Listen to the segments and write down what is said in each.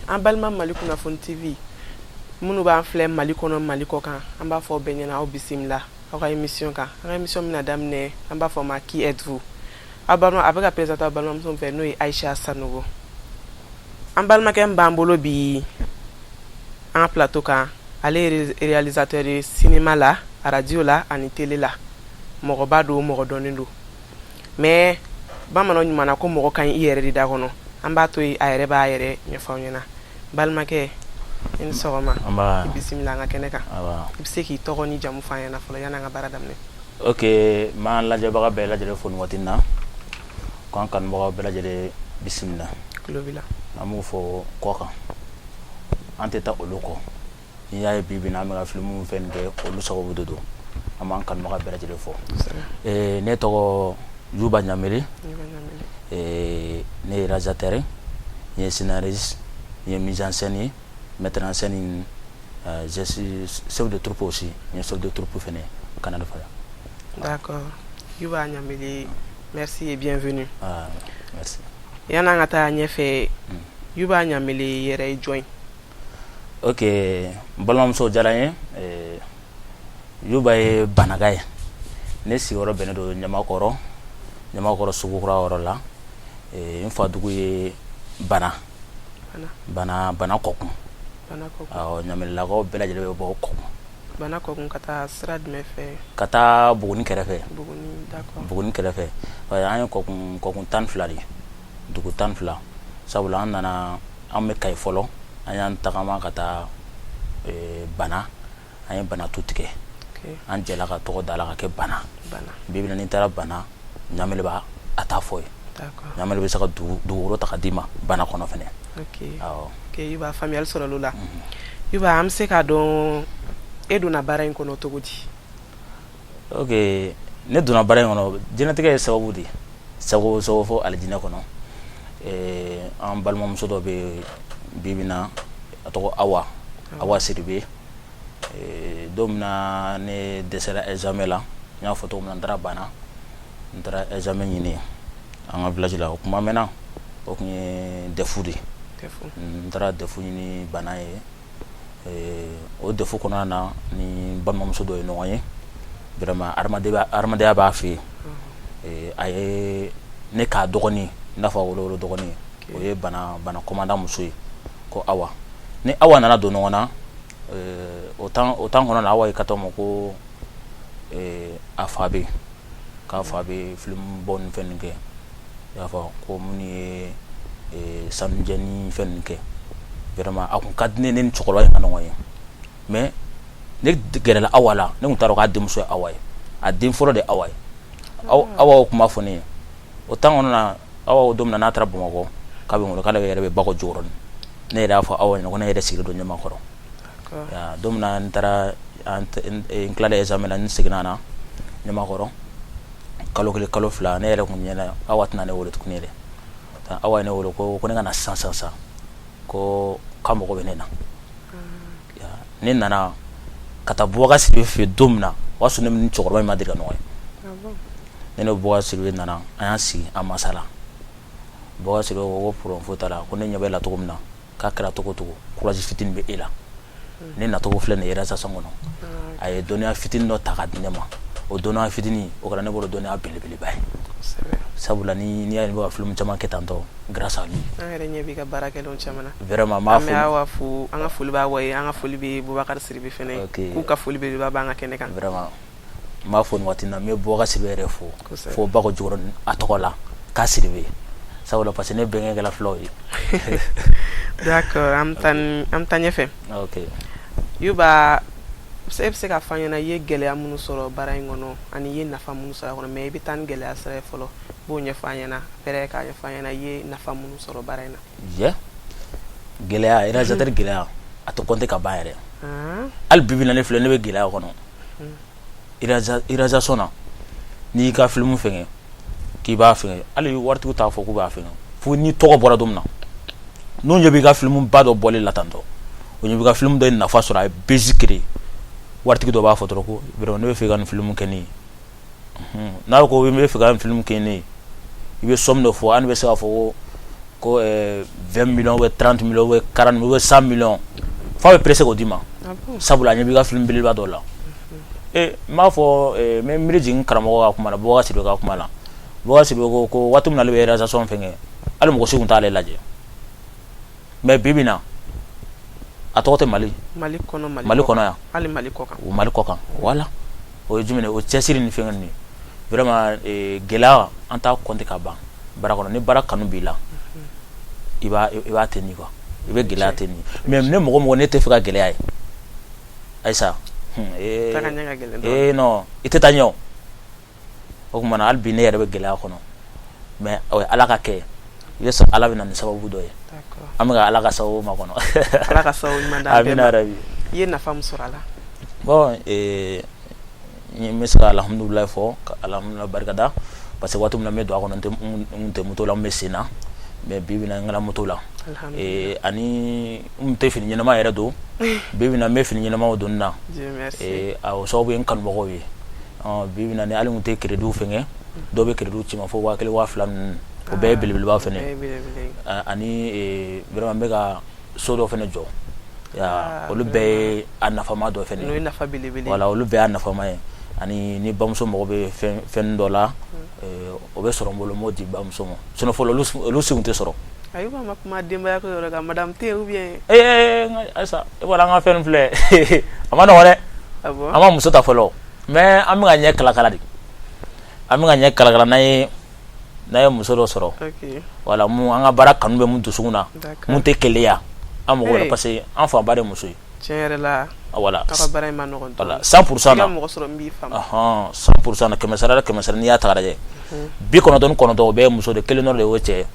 An balima Mali Kunnafoni TV minnu b'an filɛ Mali kɔnɔ, Mali kɔ kan, an b'a fɔ bɛɛ ɲɛna, aw bisimila aw ka émission kan. An ka émission bɛna daminɛ, an b'a fɔ ma "Qui êtes-vous?" Aw balima a bɛ ka présenter aw balimamuso fɛ, n'o ye Aïcha Sanogo. An balimakɛ min b'an bolo bi an ka plateau kan, ale ye réalisateur ye cinéma la, radio la ani télé la. Mɔgɔba don, mɔgɔ dɔnnen don, mais bamananw ɲuman na ko mɔgɔ ka ɲi i yɛrɛ de da kɔnɔ. An b'a to yen, a yɛrɛ b'a yɛrɛ ɲɛfɔ aw ɲɛna. Balimakɛ, i ni sɔgɔma. Nba. I bisimila an ka kɛnɛ kan. Awa. I bɛ se k'i tɔgɔ ni jamu f'an ɲɛna fɔlɔ yanni an ka baara daminɛ? Ok, n b'an lajɛbaga bɛɛ lajɛlen fo nin waati in na, k'an kanubagaw bɛɛ lajɛlen bisimila. Tulo b'i la. An b'u fɔ kɔ kan, an tɛ taa olu kɔ. N'i y'a ye bi bi in na an bɛ ka film fɛn kɛ, olu sababu de don. An b'an kanubaga bɛɛ lajɛlen fo. Ne tɔgɔ Yuba Ɲamele. Ne ye réalisateur ye, n ye scénariste, n ye mise en scène ye, metteur en scène, je suis chef de troupe aussi. N ye chef de troupe fɛnɛ Canal Faya. D'accord, Yuba Ɲamele, merci et bienvenue. Ah, merci. Yanni an ka taa ɲɛfɛ, Yuba Ɲamele yɛrɛ ye jɔn ye? Ok, n balimamuso, diyara n ye. Yuba ye Banaga ye. Ne sigiyɔrɔ bɛnnen don Ɲamakɔrɔ, Ɲamakɔrɔ sugukura yɔrɔ la. N fa dugu ye Bana. Bana. Bana, Bana Kɔkun. Bana Kɔkun. Awɔ, Ɲamelelakaw bɛɛ lajɛlen bɛ bɔ Kɔkun. Bana Kɔkun ka taa sira jumɛn fɛ? Ka taa Buguni kɛrɛfɛ. Buguni, d'accord. Buguni kɛrɛfɛ. An ye Kɔkun, Kɔkun 12 de ye, dugu 12, sabula an nana, an bɛ Kayi fɔlɔ, an y'an tagama ka taa Bana, an ye Bana tu tigɛ. An jɛla ka tɔgɔ da la ka kɛ Bana. Bana. Bi bi in na, n'i taara Bana, Ɲamele b'a a t'a fɔ ye. Ɲamele bɛ se ka dugukolo ta ka d'i ma Bana kɔnɔ fɛnɛ. Awɔ. Ok Yuba, faamuyali sɔrɔ l'o la. Yuba, an bɛ se k'a dɔn e donna baara in kɔnɔ cogo di? Ok, ne donna baara in kɔnɔ, diɲɛlatigɛ ye sababu de ye, sababu sababu fɔ alijinɛ kɔnɔ. An balimamuso dɔ bɛ yen bi bi in na, a tɔgɔ Awa, Awa Sidibe. Don min na ne dɛsɛra examen la, n y'a fɔ cogo min na, n taara Bana, n taara examen ɲini an ka village la. O kuma mɛnna, o tun ye DEF de ye. N taara DEF ɲini Bana ye. O DEF kɔnɔna na, ni balimamuso dɔ ye ɲɔgɔn ye, vraiment adamadenya b'a fɛ yen. A ye ne k'a dɔgɔnin, i n'a fɔ a wolo dɔgɔnin, o ye Bana commandant muso ye, ko Awa. Ni Awa nana don ɲɔgɔn na, o temps kɔnɔ na, Awa ye ka ma ko a fa bɛ yen, k'a fa bɛ film bɔ ni fɛn ninnu kɛ, i y'a fɔ ko minnu ye sanujɛ ni fɛn ninnu kɛ. Vraiment a kun ka di ne ni cɛkɔrɔba in ka ɲɔgɔn ye, mais ne gɛrɛla Awa la, ne tun t'a dɔn k'a denmuso ye Awa ye, a den fɔlɔ de ye Awa ye. Awa tun b'a fɔ ne ye o temps kɔnɔ na. Awa, don min na n'a taara Bamakɔ, k'a bɛ n wele k'ale yɛrɛ bɛ Bakɔ Jikɔrɔni. Ne yɛrɛ y'a fɔ Awa ɲɛna ko ne yɛrɛ sigilen don Ɲamakɔrɔ. Don min na n taara, n tilalen examen na, n seginna na Ɲamakɔrɔ, kalo 1, kalo 2, ne yɛrɛ kun ɲɛna Awa tɛna ne wele tuguni yɛrɛ. Awa ye ne wele ko ne ka na sisan sisan sisan, ko k'a mago bɛ ne na. Ne nana ka taa Bubakari Sidibe fɛ yen don min na, o y'a sɔrɔ ne ni cɛkɔrɔba in ma deli ka ɲɔgɔn ye. Ne ni Bubakari Sidibe nana, an y'an sigi, an masala. Bubakari Sidibe ko problème foyi t'a la, ko ne ɲɛ bɛ la cogo min na, k'a kɛra cogo o cogo, courage fitinin bɛ e la. Ne nacogo filɛ nin ye réalisation kɔnɔ. A ye dɔnniya fitinin dɔ ta k'a di ne ma. O dɔnniya fitinin o kɛra ne bolo dɔnniya belebeleba ye, sabula ni n'i y'a ye ne bɛ ka film caman kɛ tantɔ, grâce à lui. An yɛrɛ ɲɛ b'i ka baara kɛlenw caman na. Vraiment, n b'a An bɛ fo. Awa fo, an ka foli b'a Awa ye, an ka foli bɛ Bubakari Sidibe fɛnɛ, k'u ka foli belebeleba b'an ka kɛnɛ kan. Vraiment, n b'a fo nin waati in na. N bɛ Bubakari Sidibe yɛrɛ fo fo Bakɔ Jikɔrɔni a tɔgɔ la, k'a Sidibe, sabula parce que ne bɛnkɛ kɛra filaw ye. D'accord, an bɛ taa ni an bɛ taa ɲɛfɛ. Ok. Yuba, e bɛ se ka fɔ an ɲɛna i ye gɛlɛya minnu sɔrɔ baara in kɔnɔ ani i ye nafa minnu sɔrɔ a kɔnɔ? Mais i bɛ taa ni gɛlɛya sira ye fɔlɔ, i b'o ɲɛfɔ an ɲɛna, après k'a ɲɛfɔ an ɲɛna i ye nafa minnu sɔrɔ baara in na. Yɛ, gɛlɛya, réalisateur gɛlɛya, a tɛ compter ka ban yɛrɛ. Hali bibi in na, ne filɛ, ne bɛ gɛlɛya kɔnɔ réalisation na. N'i y'i ka film fɛngɛ k'i b'a fɛngɛ, hali waritigiw t'a fɔ k'u b'a fɛngɛ fo ni tɔgɔ bɔra don min na, n'u ɲɛ b'i ka film ba dɔ bɔli la tantɔ, o ɲɛ b'i ka film dɔ ye nafa sɔrɔ, a ye buzz créer, waritigi dɔ b'a fɔ dɔrɔn ko vraiment ne bɛ fɛ i ka nin film kɛ ne ye. N'a ko n bɛ fɛ ka nin film kɛ ne ye, i bɛ somme dɔ fɔ, hali bɛ se k'a fɔ ko Ko 20 millions ou 30 millions ou 40 millions ou 100 millions, f'a bɛ pressé k'o d'i ma. Ah bon? Sabula a ɲɛ b'i ka film belebeleba dɔw la. E n b'a fɔ, n bɛ miiri jigin karamɔgɔ ka kuma la, Boubacar Sidibe ka kuma la. Boubacar Sidibe ko waati min na ale bɛ réalisation fɛn kɛ, hali mɔgɔ si tun t'ale lajɛ, mais bi bi in na a tɔgɔ tɛ Mali Mali kɔnɔ, Mali Mali kɔnɔ yan. Hali Mali kɔ kan. O Mali kɔ kan, voilà. O ye jumɛn ye? O cɛsiri ni fɛn ninnu ye. Vraiment, gɛlɛya, an t'a compter ka ban baara kɔnɔ. Ni baara kanu b'i la, i b'a tenir quoi, i bɛ gɛlɛya tenir. Mais ne mɔgɔ mɔgɔ ne tɛ fɛ ka gɛlɛya ye, Ayisa, Taga ɲɛ ka gɛlɛn. Ee non, i tɛ taa ɲɛ. O o tuma na, hali bi ne yɛrɛ bɛ gɛlɛya kɔnɔ, mais o ye Ala ka kɛ i bɛ sɔn, Ala bɛ na ni sababu dɔ ye. An bɛ ka Ala ka sababu makɔnɔ. Ala ka sababu ɲuman d'an bɛɛ Amina. ma. Rabi. I ye nafa min sɔrɔ a la? Bon, n bɛ se ka alhamdulilayi fɔ, ka alhamdulilayi barikada, parce que waati min na n bɛ don a kɔnɔ, n tun tɛ moto la, n bɛ sen na, mais bi bi in na n kɛra moto la. Ani n tɛ fini ɲɛnama yɛrɛ don, bi bi in na n bɛ fini ɲɛnamaw don na. Dieu merci. O sababu ye n kanubagaw ye. Bi bi in na, ni hali n tɛ crédit fɛngɛ, dɔw bɛ crédit ci ma fo 1000, 2000 ninnu, o bɛɛ ye belebeleba fɛnɛ. Bɛɛ ye belebele ye. Ani vraiment n bɛ ka so dɔ fɛnɛ jɔ ya. Olu bɛɛ ye a nafama dɔ fɛnɛ. N'o ye nafa belebele ye. Voilà, olu bɛɛ y'a nafama ye. Ani ni bamuso mago bɛ fɛn dɔ la, o bɛ sɔrɔ n bolo, n b'o di bamuso ma. Sinon fɔlɔ, olu si tun tɛ sɔrɔ. Ayuba ma kuma denbaya ko yɔrɔ kan, madame tɛ yen ou bien? Ee, Ayisa, e b'a dɔn an ka fɛn filɛ, a ma nɔgɔn dɛ. Ah bon? An ma muso ta fɔlɔ, mais an bɛ ka ɲɛ kalakala de, an bɛ ka ɲɛ kalakala. N'an ye muso dɔ sɔrɔ, voilà, mun an ka baara kanu bɛ mun dusukun na, mun tɛ keleya an mɔgɔ la, parce que an fanba de ye muso ye. Tiɲɛ yɛrɛ la. Voilà. Aw ka baara in ma nɔgɔn. Voilà, 100% I ka na. mɔgɔ sɔrɔ min b'i faamu. Ɔhɔn, 100% na, kɛmɛ sara la, kɛmɛ sara, n'i y'a ta k'a lajɛ, 99, o bɛɛ ye muso de, kelen dɔrɔn de y'o cɛ ye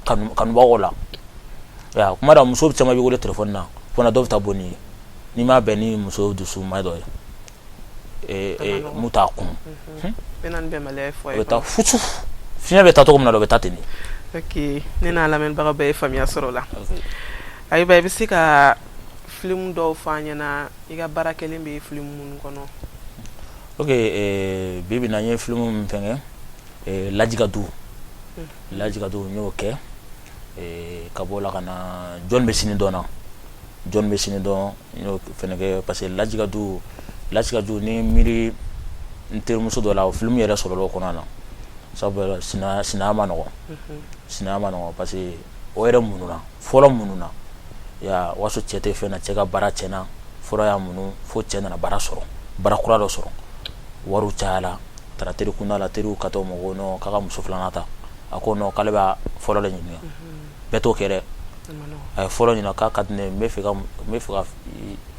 kanubagaw la. Ya kuma dɔ, muso caman b'i wele téléphone na, fo na dɔw bɛ taa bɔ n'i ye, n'i m'a bɛn ni muso dusuma dɔ ye, mun t'a kun. Bɛɛ n'a ni bɛnbaliya ye O foyer bɛ taa kɔnɔ. Fusu fiɲɛ bɛ taa cogo min na, o bɛ taa ten de. Ok, ne n'a lamɛnbagaw bɛɛ ye faamuya sɔrɔ o la. Ayuba, i bɛ se ka film dɔw fɔ an ɲɛna, i ka baara kɛlen bɛ film minnu kɔnɔ? Ok, bi bi in na, n ye film min fɛnkɛ, Lajika du, Lajika du, n y'o kɛ. Ka bɔ o la ka na Jɔn bɛ sini dɔn na, Jɔn bɛ sini dɔn, n y'o fɛnɛ kɛ, parce que Lajika du, Lajika du ni miiri n terimuso dɔ la, o film yɛrɛ sɔrɔla o kɔnɔna na. Sabula sinaya, sinaya ma nɔgɔn, sinaya ma nɔgɔn, parce que o yɛrɛ mununa fɔlɔ, mununa ya, o y'a sɔrɔ cɛ tɛ fɛn na, cɛ ka baara tiɲɛna fɔlɔ, y'a munu fo cɛ nana baara sɔrɔ, baara kura dɔ sɔrɔ, wariw cayala, taara teri kunda la, teriw ka to mɔgɔw nɔ k'a ka muso filanan ta. A ko non, k'ale b'a fɔlɔ de ɲininka, bɛɛ t'o kɛ dɛ. A ma nɔgɔn. A ye fɔlɔ ɲininka k'a ka di ne ye, n bɛ fɛ ka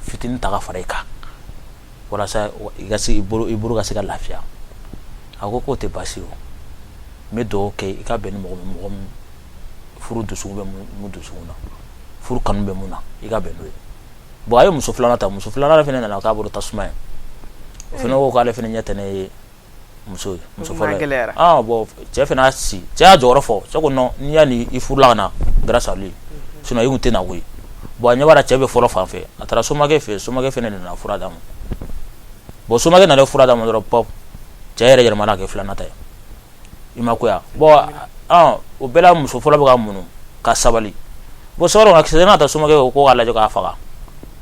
fitinin ta ka fara i kan walasa i ka se i bolo ka se ka lafiya. A ko k'o tɛ baasi ye, o n bɛ dugawu kɛ i ka bɛn ni mɔgɔ min, mɔgɔ min furu dusukun bɛ mun dusukun na, furu kanu bɛ mun na, i ka bɛn n'o ye. Bon, a ye muso filanan ta, muso filanan fana nana k'a bolo tasuma ye. O fana ko k'ale fana ɲɛ tɛ ne ye muso ye, muso kuma fɔlɔ ye. Gɛlɛyara. Ah bon, cɛ fana y'a si, cɛ y'a jɔyɔrɔ fɔ. Cɛ ko non, n'i y'a ni i furula ka na grâce à lui, sinon i kun tɛ na koyi. Bon, a ɲɛ b'a la cɛ bɛ fɔlɔ fan fɛ, a taara somakɛ fɛ yen, somakɛ fana nana fura d'a ma. Bon, somakɛ nana fura d'a ma dɔrɔn, pop, cɛ yɛrɛ yɛlɛmana ka kɛ filanan ta ye. I ma ko ya. Bon, ah, o bɛɛ la muso fɔlɔ bɛ ka munu ka sabali. Bon, sabali ka kisɛ n'a ta, somakɛ ko ko k'a lajɛ k'a faga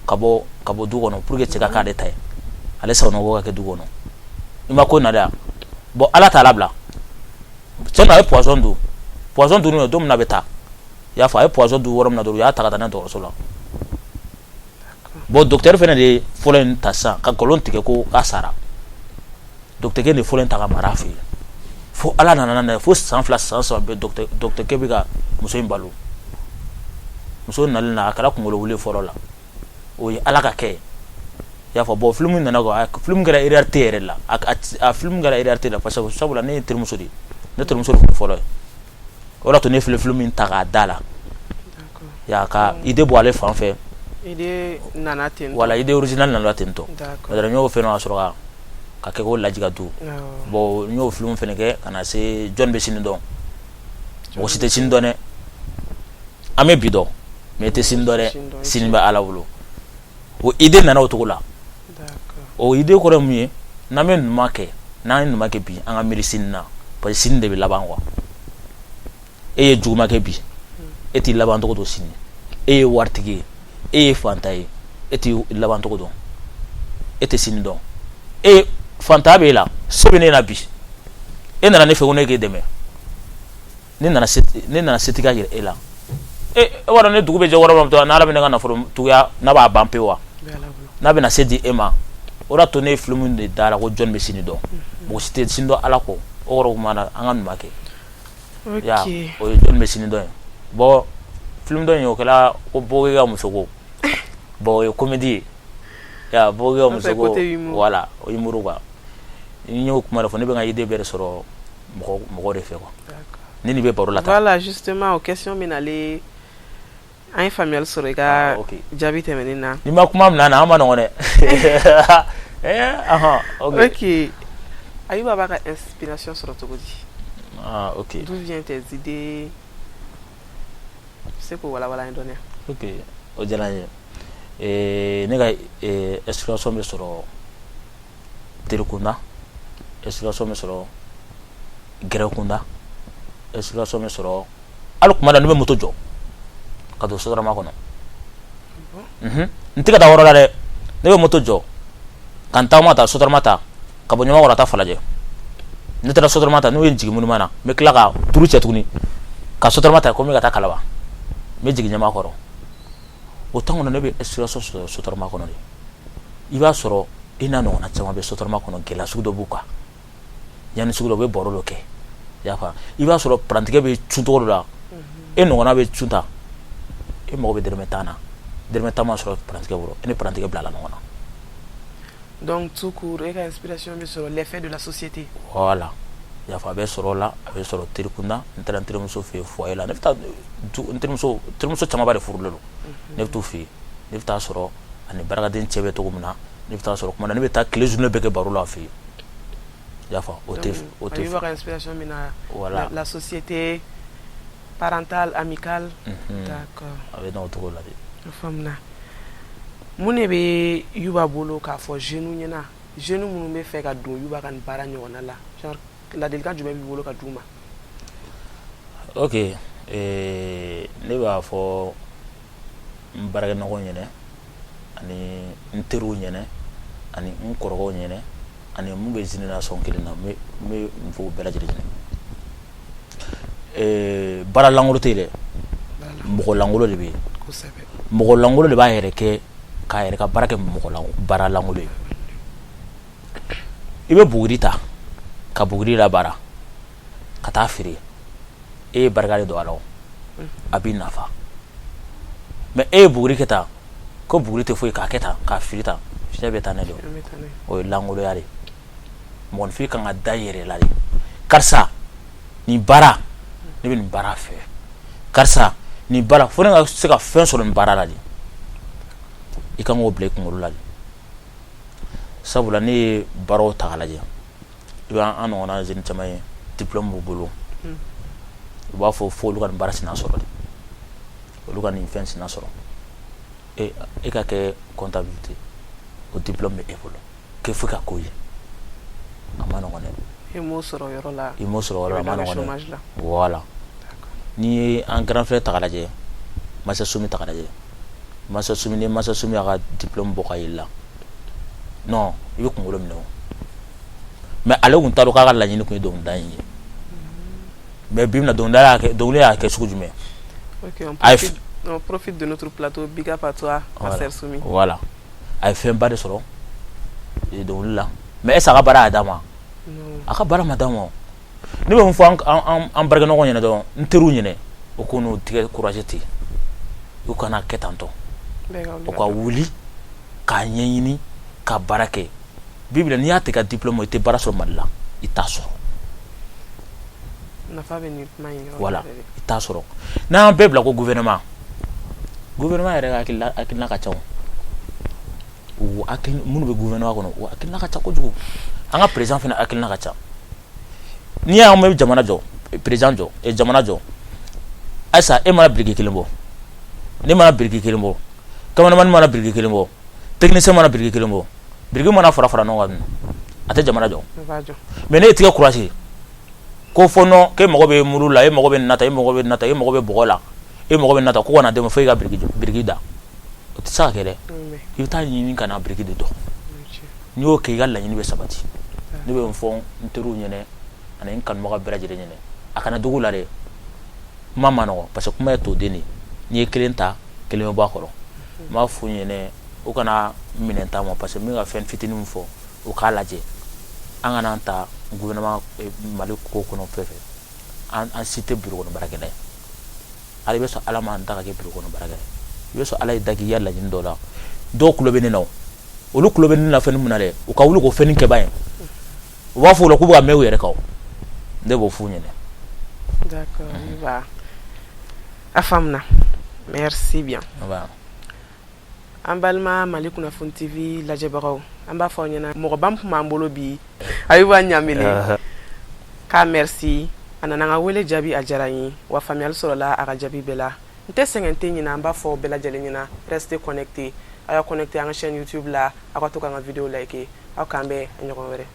ka bɔ du kɔnɔ pour que cɛ ka k'ale ta ye, ale sabanɔgɔ ka kɛ du kɔnɔ. I ma ko na dɛ. Bon, Ala t'a labila, cɛ na a ye poison dun, poison dun don min na a bɛ taa, i y'a fɔ, a ye poison dun yɔrɔ min na dɔrɔn, u y'a ta ka taa n'a ye dɔgɔtɔrɔso la. Bon, docteur fana de ye fɔlɔ in ta sisan ka nkalon tigɛ ko k'a sara. Docteur de ye fɔlɔ in ta ka mara a fɛ yen fo Ala nana n'a ye, fo san 2, san 3 bɛɛ, docteur bɛ ka muso in balo. Muso nalen na, a kɛra kunkolo wuli fɔlɔ la, o ye Ala ka kɛ ye, i y'a fɔ. Bon, film nana quoi, film kɛra réalité yɛrɛ la, a film kɛra réalité la, parce que sabula ne ye terimuso de ye, ne terimuso de tun ye fɔlɔ ye. O de y'a to ne filɛ film min ta k'a da la ya, ka idée bɔ ale fan fɛ. Idée nana ten tɔ. Voilà, idée originale nana ten tɔ. N y'o fɛnɛ ka sɔrɔ ka kɛ ko Lajika du. Bon, n y'o film fɛnɛ kɛ ka na se Jɔn bɛ sini dɔn. Mɔgɔ si tɛ sini dɔn dɛ, an bɛ bi dɔn, mais i tɛ sini dɔn dɛ, sini bɛ Ala bolo. O idée nana o cogo la. O idée kɔrɔ ye mun ye? N'an bɛ ɲuman kɛ, n'an ye ɲuman kɛ bi, an ka miiri sini na, parce que sini de bɛ laban quoi. E ye juguman kɛ bi, E t'i laban cogo dɔn sini. E ye waritigi ye, e ye fantan ye, e t'i laban cogo dɔn, e tɛ sini dɔn. E fantan bɛ e la, se bɛ ne na bi, e nana ne fɛ ko ne k'e dɛmɛ, ne nana setigiya yira e la. E b'a dɔn ne dugu bɛ jɛ wari min n'Ala bɛ ne ka nafolotigiya n'a b'a ban pewu wa, n'a bɛna se di e ma. O de y'a to ne ye film de da la ko jɔn bɛ sini dɔn. Mɔgɔ si tɛ sini dɔn Ala kɔ. O kɔrɔ kuma na, an ka ɲuman kɛ. Ya, o ye jɔn bɛ sini dɔn ye. Bon, film dɔ in, o kɛra ko Bɔkɛ ka muso ko. Bon, o ye comédie ye. Ya, Bɔkɛ ka muso ko, voilà, o ye humour quoi. N y'o kuma de fɔ, ne bɛ n ka idée bɛɛ de sɔrɔ mɔgɔ mɔgɔ de fɛ quoi. Ne ni bɛ baro la tan. Voilà, justement, o question bɛ nalen, an ye faamuyali sɔrɔ i ka jaabi tɛmɛnen na. N'i ma kuma minɛ na, an ma nɔgɔn dɛ. Ok. Ok, Ayuba b'a ka inspiration sɔrɔ cogo di? Ah, ok. D'où viennent tes idées? I bɛ se k'o walawala an ye dɔɔni? Ok, o diyara n ye. Ne ka inspiration bɛ sɔrɔ teri kunda, inspiration bɛ sɔrɔ gɛrɛ kunda, inspiration bɛ sɔrɔ hali kuma dɔ ne bɛ moto jɔ ka don sotarama kɔnɔ. N tɛ ka taa yɔrɔ la dɛ, ne bɛ moto jɔ ka n tagama ta sotarama ta ka bɔ Ɲamakɔrɔ ka taa Falajɛ. Ne taara sotarama ta, n'u ye n jigin monument na, n bɛ tila ka turu cɛ tuguni ka sotarama ta ko n bɛ ka taa Kalaban, n bɛ jigin Ɲamakɔrɔ. O temps kɔnɔ, ne bɛ inspiration sɔrɔ sotarama kɔnɔ de. I b'a sɔrɔ i n'a ɲɔgɔnna caman bɛ sotarama kɔnɔ, gɛlɛya sugu dɔ b'u kan, yanni sugu dɔ u bɛ baro dɔ kɛ, i y'a faamu. I b'a sɔrɔ parantikɛ bɛ cun cogo dɔ la, e ɲɔgɔnna bɛ cun ta, e mago bɛ dɔrɔmɛ 10 na, dɔrɔmɛ 10 ma sɔrɔ parantikɛ bolo, e ni parantikɛ bilala ɲɔgɔn na. Donc tout court, e ka inspiration bɛ sɔrɔ l'effet de la société. Voilà, i y'a faamu, a bɛ sɔrɔ o la, a bɛ sɔrɔ teri kunda. N taara n terimuso fɛ yen foyer la, ne bɛ taa n terimuso camanba de furulen don, ne bɛ t'u fɛ yen, ne bɛ taa sɔrɔ ani barikaden cɛ bɛ cogo min na, ne bɛ taa sɔrɔ kuma na, ne bɛ taa tile journée bɛɛ kɛ baro la a fɛ yen, i y'a faamu. O tɛ o tɛ. Ayuba ka inspiration bɛ na la société parentale, amicale. D'accord. A bɛ na o cogo la de. A faamuna. Mun de bɛ Yuba bolo k'a fɔ jeunes ɲɛna, jeunes minnu bɛ fɛ ka don Yuba ka nin baara ɲɔgɔnna la? Genre ladilikan jumɛn b'i bolo ka d'u ma? Ok, ne b'a fɔ n baarakɛɲɔgɔnw ɲɛna, ani n teriw ɲɛna, ani n kɔrɔkɛw ɲɛna, ani mun bɛ génération kelen na, n bɛ n fɔ u bɛɛ lajɛlen ɲɛna. Baara lankolon tɛ yen dɛ, mɔgɔ lankolon de bɛ yen. Mɔgɔ lankolon de b'a yɛrɛ kɛ k'a yɛrɛ ka baara kɛ mɔgɔ baara lankolon ye. I bɛ buguri ta ka buguri labaara ka taa feere, e ye barika de don a la, a b'i nafa. Mais e ye buguri kɛ tan ko buguri tɛ foyi, k'a kɛ tan k'a fili tan, fiɲɛ bɛ taa n'a ye. O ye lankolonya de ye. Mɔgɔninfin kan ka da i yɛrɛ la de. Karisa, nin baara, ne bɛ nin baara fɛ. Karisa, nin baara, fo ne ka se ka fɛn sɔrɔ nin baara la de. I kan k'o bila i kunkolo la de. Sabula ne ye baaraw ta k'a lajɛ, i b'an ɲɔgɔnna jeune caman ye, diplôme b'u bolo, u b'a fɔ fo olu ka nin baara sina sɔrɔ de, olu ka nin fɛn sina sɔrɔ. E ka kɛ comptabilité, o diplôme bɛ e bolo k'e fo ka k'o ye, a ma nɔgɔn dɛ. I m'o sɔrɔ yɔrɔ la. I m'o sɔrɔ yɔrɔ la, a ma nɔgɔn dɛ. Voilà, n'i ye an grand frère ta k'a lajɛ, Masa Sumi ta k'a lajɛ, Masa Sumi, ni Masa Sumi y'a ka diplôme bɔ ka yir'i la, non, i bɛ kunkolo minɛ o. Mais ale tun t'a dɔn k'a ka laɲini tun ye dɔnkilida in ye. Mais bi na, dɔnkilida y'a kɛ, dɔnkili y'a kɛ sugu jumɛn? Ok, on profite de notre plateau. Big up à toi, Master Soumi. Voilà, a ye fɛnba de sɔrɔ dɔnkili la. Mais est ce que a ka baara y'a d'a ma? A ka baara ma d'a ma. Ne bɛ mun fɔ an baarakɛɲɔgɔn ɲɛna dɔrɔn, n teriw ɲɛna, o ko n'o tigɛ courage ten, u kana kɛ tantɔ, o ka wuli k'a ɲɛɲini ka baara kɛ. Bi bi n'i y'a tigɛ ka diplôme, i tɛ baara sɔrɔ Mali la, i t'a sɔrɔ. Nafa bɛ nin kuma in yɔrɔ. Voilà, i t'a sɔrɔ. N'an bɛɛ bila ko gouvernement, gouvernement yɛrɛ ka hakilina ka ca. O hakili minnu bɛ gouvernement kɔnɔ, o hakilina ka ca kojugu. An ka président fana hakilina ka ca. N'i y'an bɛ jamana jɔ, président jɔ, jamana jɔ, ayisa, e mana biriki kelen bɔ, ne mana biriki kelen bɔ, cameraman mana biriki kelen bɔ, technicien mana biriki kelen bɔ, biriki mana fara fara ɲɔgɔn kan, a tɛ jamana jɔ. Mais ne ye tigɛ courage ko fɔ, non, k'e mago bɛ muru la, e mago bɛ nin na tan, e mago bɛ nin na tan, e mago bɛ bɔgɔ la, E mɔgɔ bɛ nata ko ka na dɛmɛ fo e ka biriki da, o tɛ se ka kɛ dɛ. I bɛ taa ɲini ka na biriki de jɔ. N'i y'o kɛ, i ka laɲini bɛ sabati. Ne bɛ n fɔ n teriw ɲɛna ani n kanubaga bɛɛ lajɛlen ɲɛna, a kana dogo la dɛ. Kuma ma nɔgɔn, parce que kuma ye toden de, n'i ye kelen ta, kelen bɛ bɔ a kɔrɔ. N b'a f'u ɲɛna, u kana minɛn ta ma, parce que n bɛ ka fɛn fitinin min fɔ, u k'a lajɛ. An kana an ta gouvernement Mali ko kɔnɔ fɛn fɛn, an si tɛ bureau kɔnɔ baarakɛla ye. Hali i bɛ sɔn Ala m'an da ka kɛ bureau kɔnɔ baarakɛla ye, i bɛ sɔn Ala ye da k'i ka laɲini dɔ la. Dɔw tulo bɛ ne na, o olu tulo bɛ ne na fɛn min na dɛ, u ka wuli k'o fɛn kɛba ye. U b'a fɔ o la k'u bɛ ka mɛn u yɛrɛ kan. Ne b'o f'u ɲɛna. D'accord, a faamuna, merci bien. An balima Mali Kunnafoni TV lajɛbagaw, an b'a fɔ aw ɲɛna, mɔgɔba min tun b'an bolo bi, Ayiba Ɲamele k'a merci. A nana an ka wele jaabi, a diyara n ye, wa faamuyali sɔrɔla a ka jaabi bɛɛ la. N tɛ sɛgɛn, tɛ ɲinɛ. An b'a fɔ bɛɛ lajɛlen ɲɛna, restez connecté. Aw y'a connecté an ka chaîne YouTube la, aw ka to k'an ka vidéo like. Aw k'an bɛn ɲɔgɔn wɛrɛ.